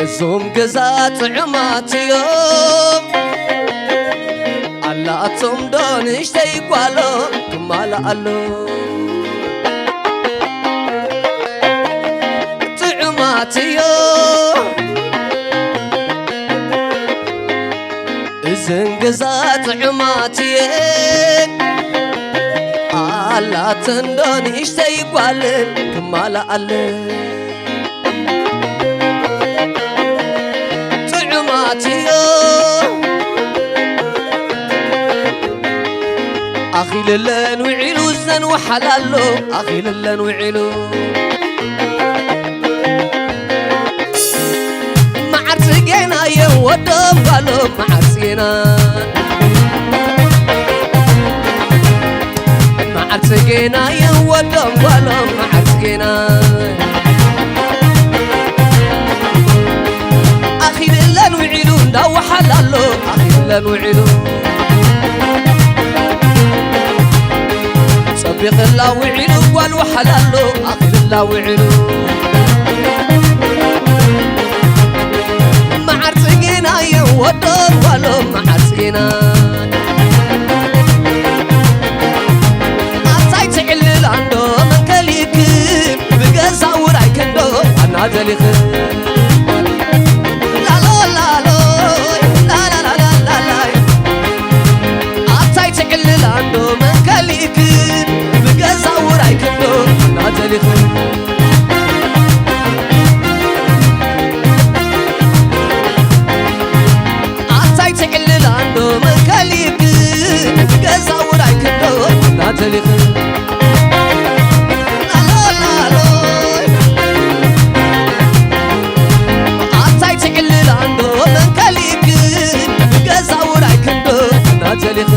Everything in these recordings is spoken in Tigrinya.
እዞም ገዛ ጥዑማት እዮም፣ ኣላቶም ዶ ንእሽተይ ጓሎም ክማልኣሎም። ጥዑማት እዮም፣ እዘን ገዛ ጥዑማት እየን፣ ኣላተን ዶ ንእሽተይ ጓለን ክማልኣለን። ጥዑማት እዮም፣ ኣኺልለን ውዒሉ ዘንውሓላሎ፣ ኣኺልለን ውዒሉ። መዓር ጽጌና እዮም ወዶም ጓሎም፣ መዓር ጽጌና። መዓር ጽጌና እዮም ወዶም ጓሎም፣ መዓር ጽጌና። ኣኺልለን ውዒሉ እንዳወሓላሎ፣ ኣኺልለን ውዒሉ። ጸቢቕላ ውዒሉ ጓል ወሓላሎ፣ ኣኺልላ ውዒሉ። መዓር ጽጌና እዮም ወዶም ጓሎም፣ መዓር ጽጌና። ኣታይ ትዕልል ኣንዶ መንከሊክ፣ ብገዛ ውራይ ክንዶ ዋና ደሊኽ። ላሎ ላሎ፣ ላላላላላይ። ኣታይ ትዕልል ኣንዶ መንከሊክ፣ ብገዛ ውራይ ክንዶ ዋና ደሊኽ። ኣታይ ትዕልል ኣንዶ መንከሊክ፣ ብገዛ ውራይ ክንዶ ዋና ደሊኽ። ላሎ ላሎ። ኣታይ ትዕልል ኣንዶ መንከሊክ፣ ብገዛ ውራይ ክንዶ ዋና ደሊኽ።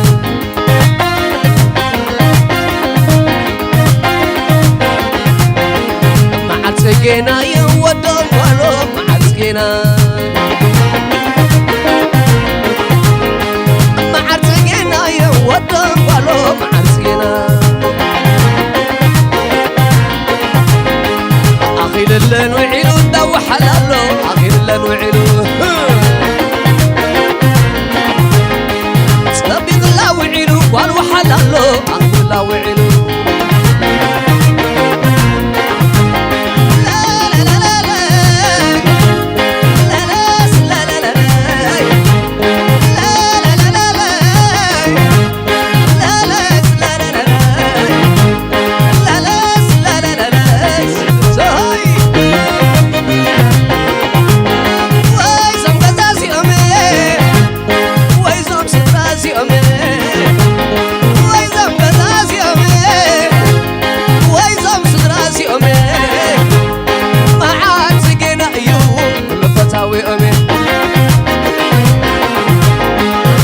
መዓር ጽጌና እዮም ወዶም ጓሎም፣ መዓር ጽጌና። መዓር ጽጌና እዮም ወዶም ጓሎም፣ መዓር ጽጌና። ኣኺልለን ውዒሉ እንዳወሓላሎ፣ ኣኺልለን ውዒሉ። ጸቢቕላ ውዒሉ ጓል ወሓላሎ፣ ኣኺልላ ውዒሉ። ወይዞም ገዛ እዚኦም፣ ወይዞም ስድራ እዚኦም፣ ወይዞም ገዛ እዚኦም፣ ወይዞም ስድራ እዚኦም፣ መዓር ጽጌና እዩ ኩሉ ፈታዊኦም።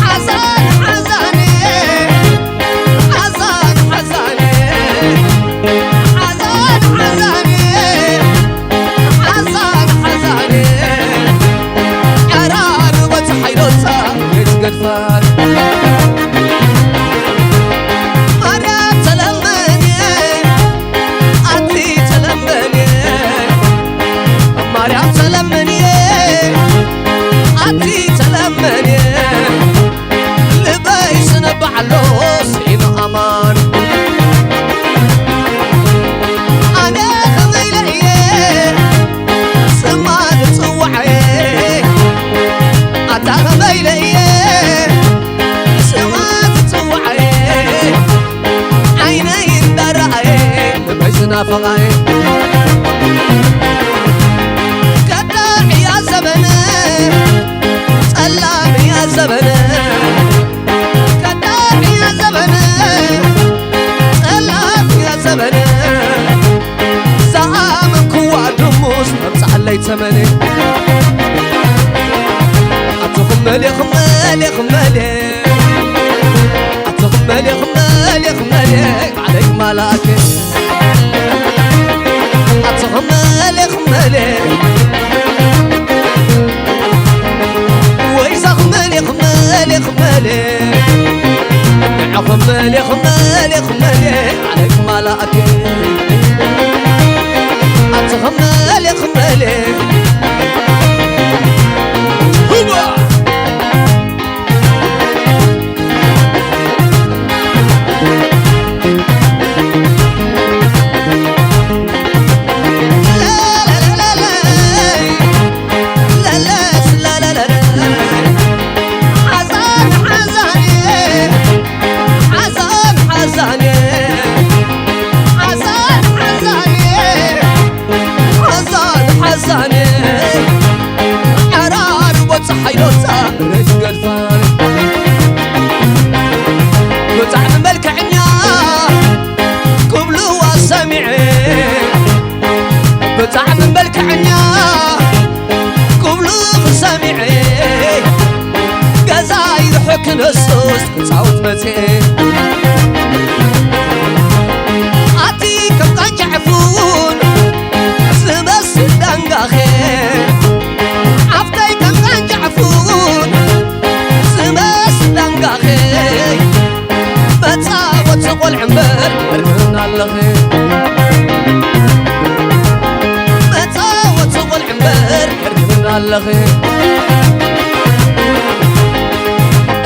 ሓዛን ሓዛን፣ ሓዛን ሓዛን፣ ሓዛን ሓዛን፣ ሓዛን ሓዛን፣ ዓራርቦት ሓይሎታ ቤት ገድፋን። ማርያም ተለመን፣ ኣቲ ተለመን፣ ማርያም ተለመን፣ ኣቲ ተለመን። ልበይ ስነባዓሎ ስኢኑ ኣማን። ኣነ ከመይ ኢለ እየ ስማ ዝጽውዓየ? ኣታ ከመይ ኢለ እየ ስማ ዝጽውዓየ? ዓይነይ እንዳረኣየ ልበይ ዝናፈቓየ። ከዳዕ እያ ዘበነ፣ ጸላም እያ ዘበነ፣ ከዳዕ እያ ዘበነ፣ ጸላም እያ ዘበነ። ዝኣመንክዋ ድሙስ ተምጽኣለይ ተመነ። ኣቲ ኽመሌ፣ ኽመሌ፣ ኽመሌ፣ ኣቲ ኽመሌ፣ ኽመሌ፣ ኽመሌ፣ ዓለይ ማላኬ። ኣቲ ኽመሌ፣ ኽመሌ፣ ወይዛ ኽመሌ፣ ኽመሌ፣ ኽመሌ፣ ንዓ ኽመሌ፣ ኽመሌ፣ ኽመሌ፣ ዓለይ ማላኬ። ኣቲ ኽመሌ፣ ኽመሌ፣ ጻውት መጽኤ ኣቲ ከም ቃንጫ ዕፉን ዝመስል ዳንጋኸ ኣፍተይ ከም ቃንጫ ዕፉን ዝመስል ዳንጋኸ መጻወቲ ቆልዕ እምበር ገርግርና ኣለኸ መጻወቲ ቆልዕ እምበር ገርግርና ኣለኸ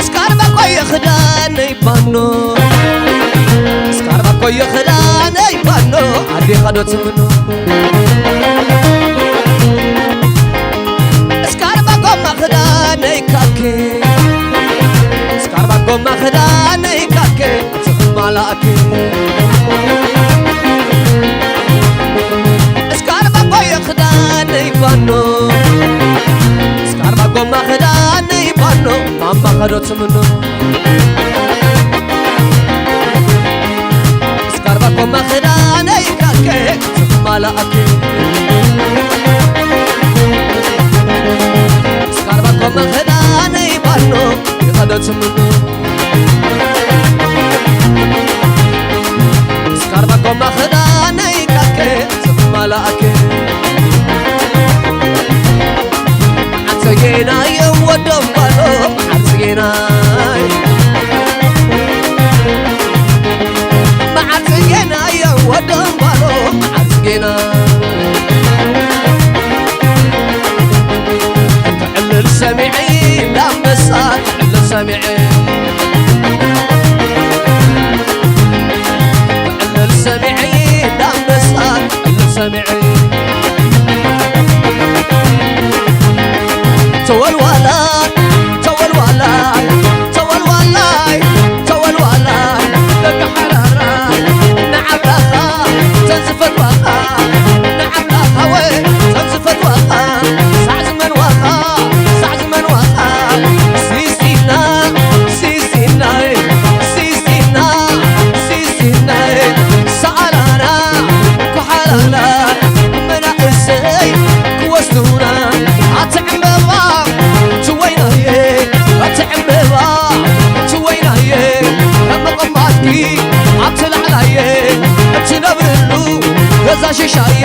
እስካርባ ቆየ ክዳነይ ባኖ እስካርባ ቆየ ክዳነይ ባኖ ኣዴኻ ዶ ትምኖ እስካርባ ጎማ ክዳነይ ካኬ እስካርባ ጎማ ክዳነይ ካኬ ዝማላኣኬ እስካርባ ቆየ ክዳነይ ባኖ እስካርባ ጎማ ክዳነይ ባኖ ማማ ኸዶ ትምኖ እስካርባ ጎማ ክዳነይ ካኬ ዝማላኣኬ እስካርባ ጎማ ክዳነይ ባኖ ይኸዶ ትምኖ እስካርባ ጎማ ክዳነይ ካኬ ዝማላኣኬ መዓር ጽጌና እዮም ወዶም ጓሎም መዓር ጽጌናይ መዓር ጽጌና እዮም ወዶም ጓሎም መዓር ጽጌና ትዕልል ሰሚዐ እንዳንበሳ ትዕልል ሰሚዐ ትዕልል ሰሚዐ እንዳንበሳ ትዕልል ሰሚዐ ተወልዋላ ተወልዋላ ተወልዋላይ ተወልዋላይ ደቂ ሓራራ ንዓብላኻ ተንዝፈትዋኻ ንዓብላኻ ወይ ተንዝፈትዋኻ ሳዕ ዝመንዋኻ ሳዕ ዝመንዋኻ ሲሲና ሲሲናይ ሲሲና ሲሲናይ ሰኣላና ኩሓላና መናእሰይ ክወስዱና ኣቲ ዕምበባ ትወይናየ ኣቲ ዕምበባ ትወይናየ መቐማጥኪ ኣብቲ ላዕላየ እትነብርሉ ገዛ ሽሻየ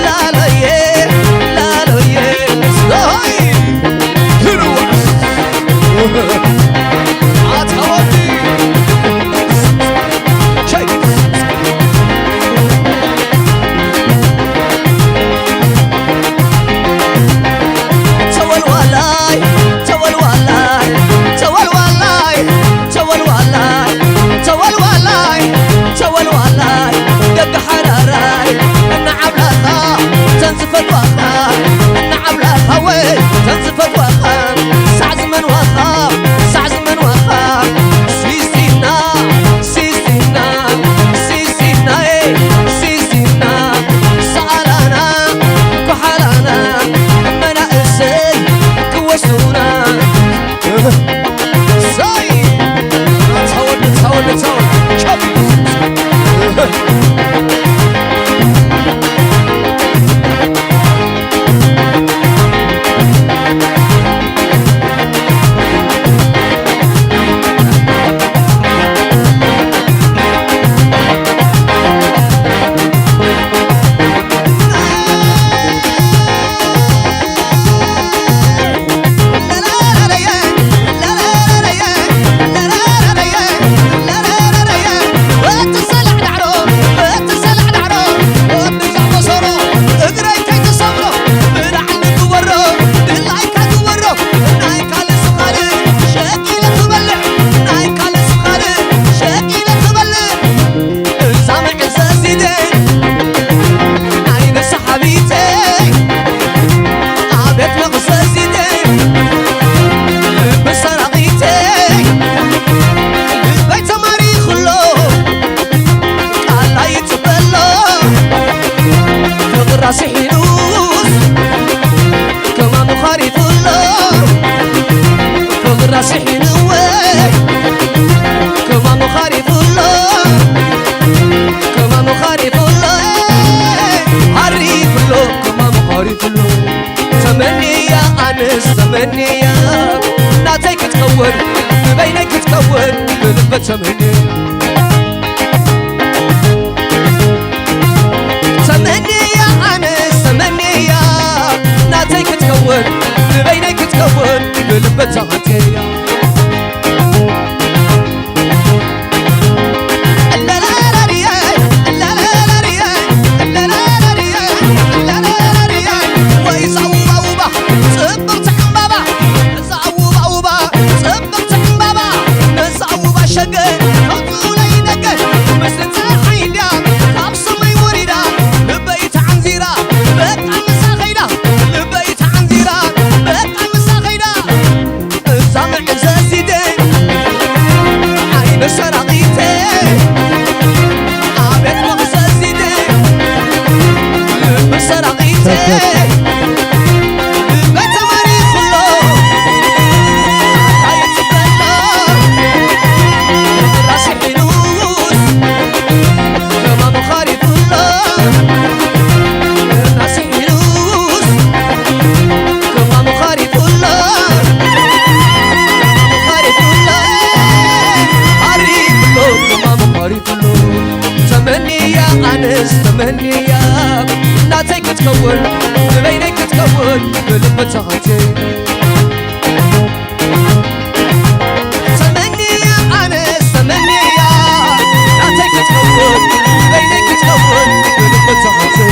ላለየ ላለየ ይ ህርዋ ኣታወዲ ሸይ ተወልዋላይ ተወልዋላይ ተወልዋላይ ተወልዋላይ ተወልዋላይ ተወልዋላይ ደቂ ሓራራይ እናዓብላኻ ተንዝፈትዋኻ እናዓብላኻ ወይ ተንዝፈትዋኻ ሳዕ ዝመንዋኻ ሳዕ ዝመንዋኻ ሲሲና ሲሲና ሲሲናይ ሲሲና ሰኣላና ኩሓላና መናእሰይ ክወስዱና ሳይ ተወድ ተወድ ተወድ ቸብ በይነይ ክትከውን ብልበ ተመንየ። ተመንያ ኣነስ ተመንያ ናተይ ክትከውን ንበይነይ ክትከውን ብልበ ተመንየ። ወይ ዛውባ ውባ ጽብቕቲ ዕምባባ፣ ዛውባ ውባ ጽብቕቲ ዕምባባ፣ ነዛ ውባ ሸገር ከውትኡለይ ደገ፣ ምስቲ ጸሓይ እንድያ ካብ ሰማይ ወሪዳ፣ ልበይ ተዓንዚራ፣ በቃ ምሳ ኸይዳ፣ ልበይ ተዓንዚራ፣ በቃ ምሳ ኸይዳ። እዛ መዕዘዚተ ዓይነ ሰራቒተ፣ ኣቤት መቕዘዚተ ልቢ ሰራቒተ፣ ልበ ተማሪኹሎ፣ ኣታ ይጽበሎ፣ ራሲ ሒኑስ ከማኑ ኻሪፉሎ፣ ራሲ ሒኑስ ከማኑ ኻሪፉሎ፣ ከማኑ ኻሪፉሎ፣ ኻሪፉሎ፣ ከማኑ ኻሪፉሎ። ተመንያ ኣነስ ተመንያ ናተይ ክትከውን ንበይነይ ክትከውን ብልቢ ተኻትየ። ተመንያ ኣነስ ተመንያ ናተይ ክትከውን በይነይ ክትከውን ብልቢ ተሓትያ።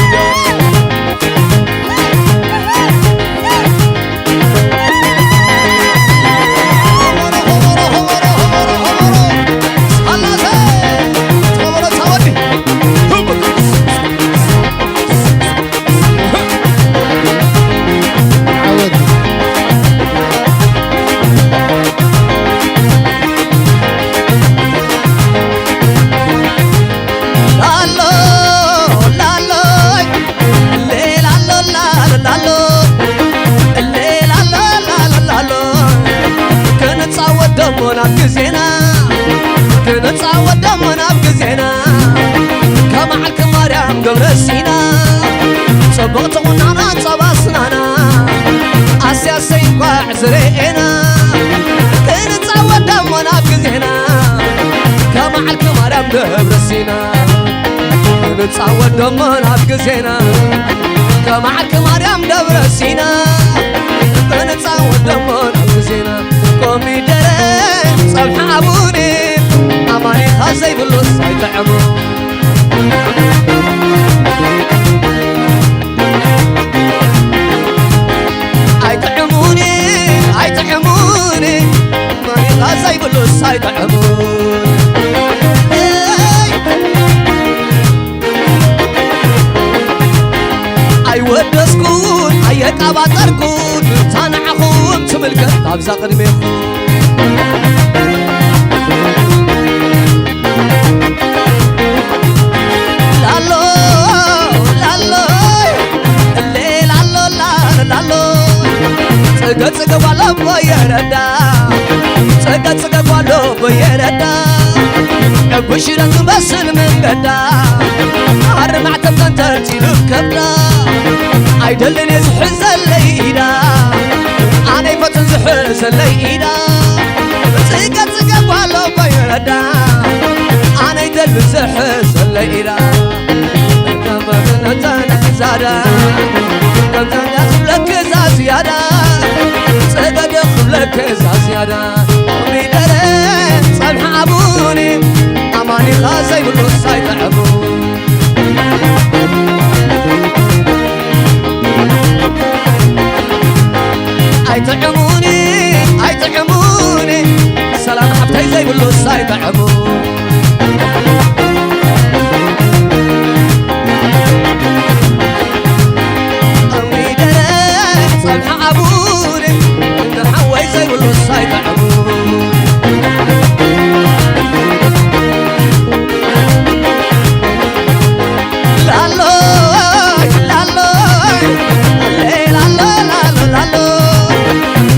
ላሎ ላሎ ሌላሎ ላሎ ሌላሎ ላሎ ላሎ ክንጻወት ደሞ ናብ ግዜና ክንጻወት ደሞ ናብ ግዜና ከመዓልኪ ማርያም ገብረሲና ጽቡቕ ተቑናና ጸባስናና ኣስያሰይ እንቋዕ ዝረኤና ክንጻወት ደሞ ናብ ግዜና ከመዓልኪ ማርያም ደብረ ሲና ክንጻወት ደሞ ናብ ግዜና ከመዓልኪ ማርያም ደብረ ሲና ክንጻወት ደሞ ናብ ግዜና ኮሚደረ ጸብሒ ኣቡኒ ኣማኒኻ ዘይብሉስ ኣይጥዕሙ ኣይጥዕሙኒ ኣይጥዕሙኒ ማኒኻ ዘይብሉስ ኣይጥዕሙ ኣይወደስኩን ኣየቃባጠርኩን ታንዓኹም ትምልከት ኣብዛ ቅድሜኹም ላሎ ላሎ እሌ ላሎ ላሎ ላሎ ጽገ ጽገ ጓለቦ የረዳ ጽገ ጽገ ጓለቦ የረዳ ዕቡሽረ ዝበስል መንገዳ ኣርማዕተ ተንተልቲሉ ከብዳ ኣይደልን ዝሕዘለይ ኢዳ ኣነይ ፈትን ዝሕዘለይ ኢዳ ጽገ ጽገ ጓለቦ የረዳ ኣነይ ደል ዝሕዘለይ ኢዳ ዛዳ ከምዛዳ ክብለክ እዛ ዝያዳ ጸገደ ክብለክ እዛ ዝያዳ ኮሚደረ ጸብሒ ኣቡኒ ኣማኒኻ ዘይብሉ ሳይጠዕሙ ኣይጥዕሙኒ ኣይጥዕሙኒ ሰላም ሓፍተይ ዘይብሉ ሳይጠዕሙ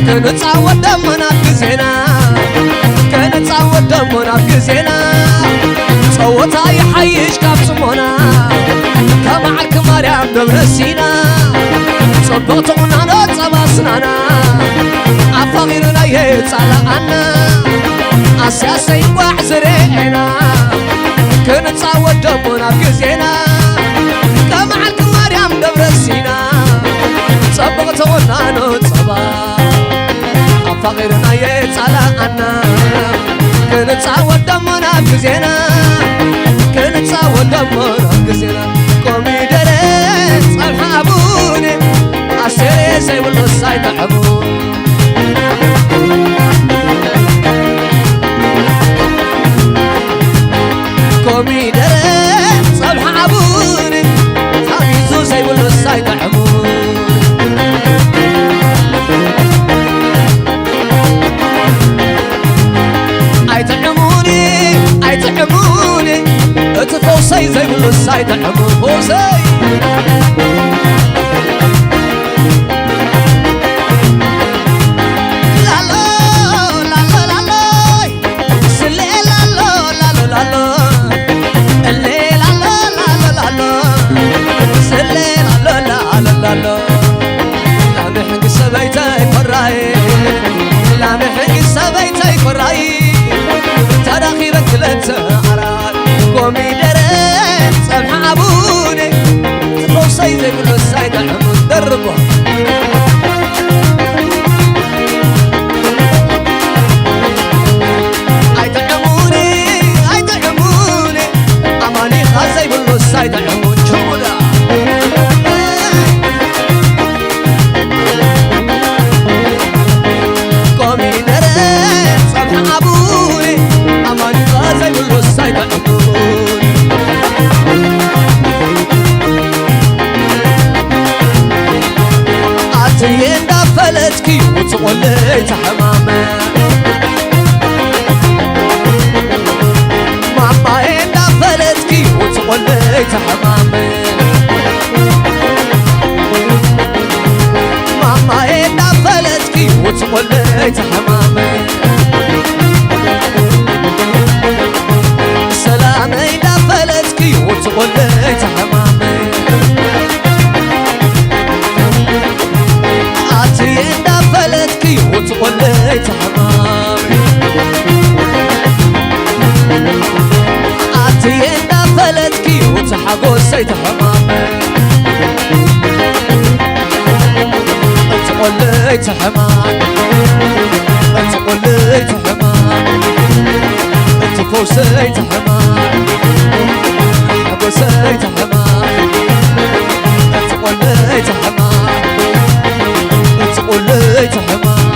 ክንጻወት ደሞ ናብ ግዜና ክንጻወት ደሞ ናብ ግዜና ጸወታ ይሓይሽ ካብ ጽሞና ካብ መዓልኪ ማርያም ደብረ ሲና ጽቡቕ ተቑናኖ ጸባስናና ኣፋቒርና የጻላኣና ሲያሰይ እንቋዕ ዝረኤና ክንጻወት ደሞ ናብ ግዜና። ከመዓልቲ ማርያም ደብረ ሲና ጸብቕ ተወናኖ ጸባ ኣፋቒርና የጻላኣና። ክንጻወት ደሞ ናብ ግዜና፣ ክንጻወት ደሞ ናብ ግዜና። ኮሚደረ ጸብሓ ቡን ኣሰሬ ዘይብሉ ሳይተዕቡ። ኮሚደረ ጸብሓ ቡን ታሚዙ ዘይብሉ ሳይተዕቡ። ኣይጥዕሙኒ ኣይጥዕሙኒ እቲ ፈውሰይ ዘይብሉ ሳይጥዕሙ ፈውሰይ። ላሎ ላሎ ላሎይ ስሌ ላሎ ላሎ ላሎ እሌ ላሎ ላሎ ላሎ ስሌ ላሎ ላሎ ላሎ ላምሕጊ ሰበይተይ ኮራይ ላምሕጊ ሰበይተይ ኮራይ ተራኺበን ክልተ ዓራት ኮሚደረ ጸብሒ ኣቡነ ፈውሰይ ዘይብሉ ሳይጥዕሙ ደርቦ ኣይጥዕሙኒ ኣይጥዕሙኒ ኣማኒኻ ዘይብሉ ሳይጥዕሙ ችሙዳ ኮሚደረ ጸብሒ ኣቡነ ኣማኒኻ ዘይብሉ ሳይጥዕሙ ኣትየ እንዳፈለጥኪ ውፅቆለይ ተሐማመ ማማየ እንዳፈለጥኪ ውፅቆለይ ተሐማመ ማማየ እንዳፈለጥኪ ውፅቆለይ ተሐማመ ሰላመይ እንዳፈለጥኪ ውፅቆለይ ተሐማመ ኣትየ እንዳፈለጥኪ ውፅቆለይ ተሐማመ ኣትየ እንዳፈለጥኪ ውፅሓጎሰይ ተሐማመ እቲ ቆለይ ትሕማን እቲ ቆለይ ትሕማን እቲ ፈውሰይ ትሕማን ሓጎሰይ ትሕማን እቲ ቆለይ ትሕማን እቲ ቆለይ ትሕማን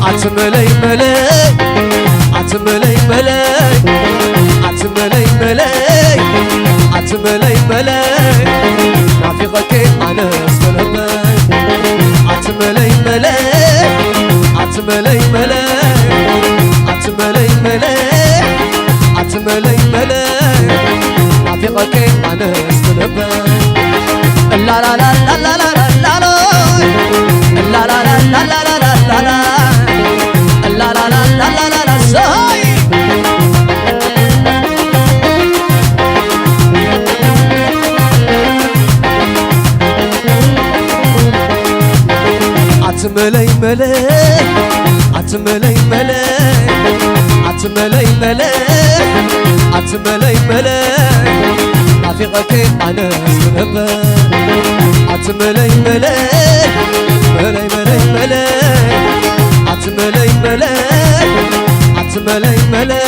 ኣትመለይ መለይ ኣትመለይ መለይ ኣትመለይ መለይ ኣትመለይ መለይ ናፊቐኪ ኣነስ መለበይ ኣትመለይ መለይ ኣትመለይ መለይ ኣትመለይ መለይ ኣትመለይ መለይ ናፊቐኪ ኣነስ መለበይ እላላላላላላላሎ እላላላላላላላላ እላላላላላላላ ሰይ ኣትመለይ መለይ ኣትመለይ መለይ ኣትመለይ መለይ ኣትመለይ መለይ ናፊቐኪ ኣነስ ክነበር ኣትመለይ መለይ መለይ መለይ መለይ ኣትመለይ መለይ ኣትመለይ መለይ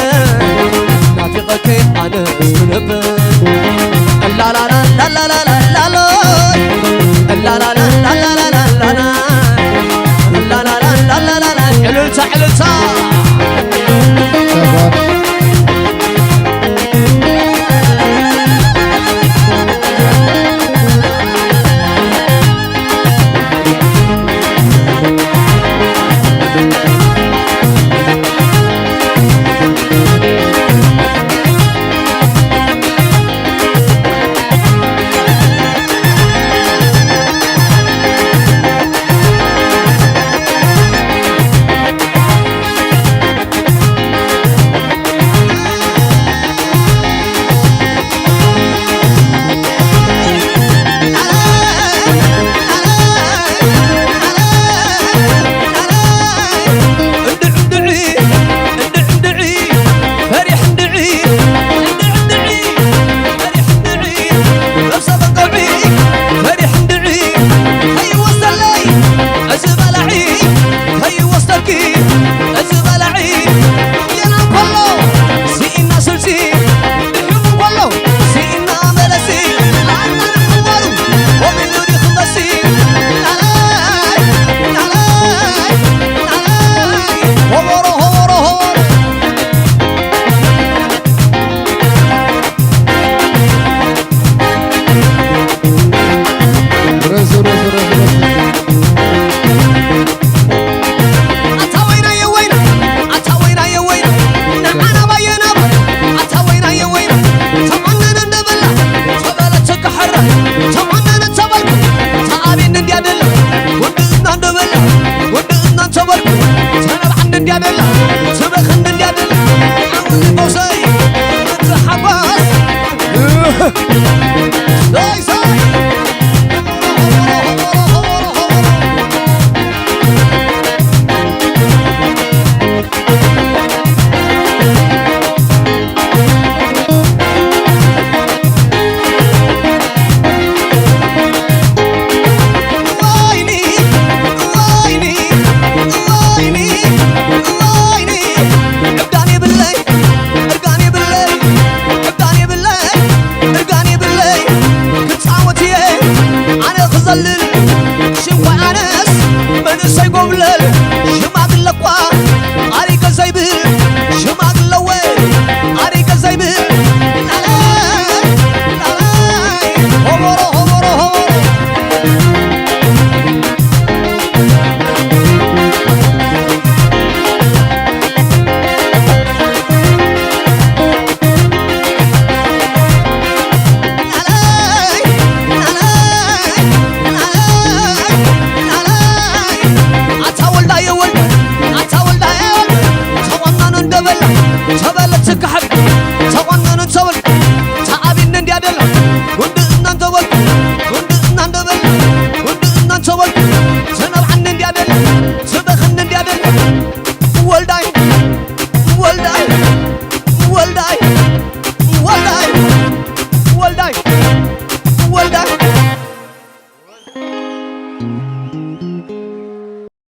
ናፊቐኪ ኣነስ ክነበር ላላላላላላላሎ ላላላላላላላ ላላላላላላላ እልልታ እልልታ ኣደላ ስበ ክንዲ እንዲያ ደላ ዓውኒ ፈውሰይ እቲ ሓጓስ ሰይ ሰይ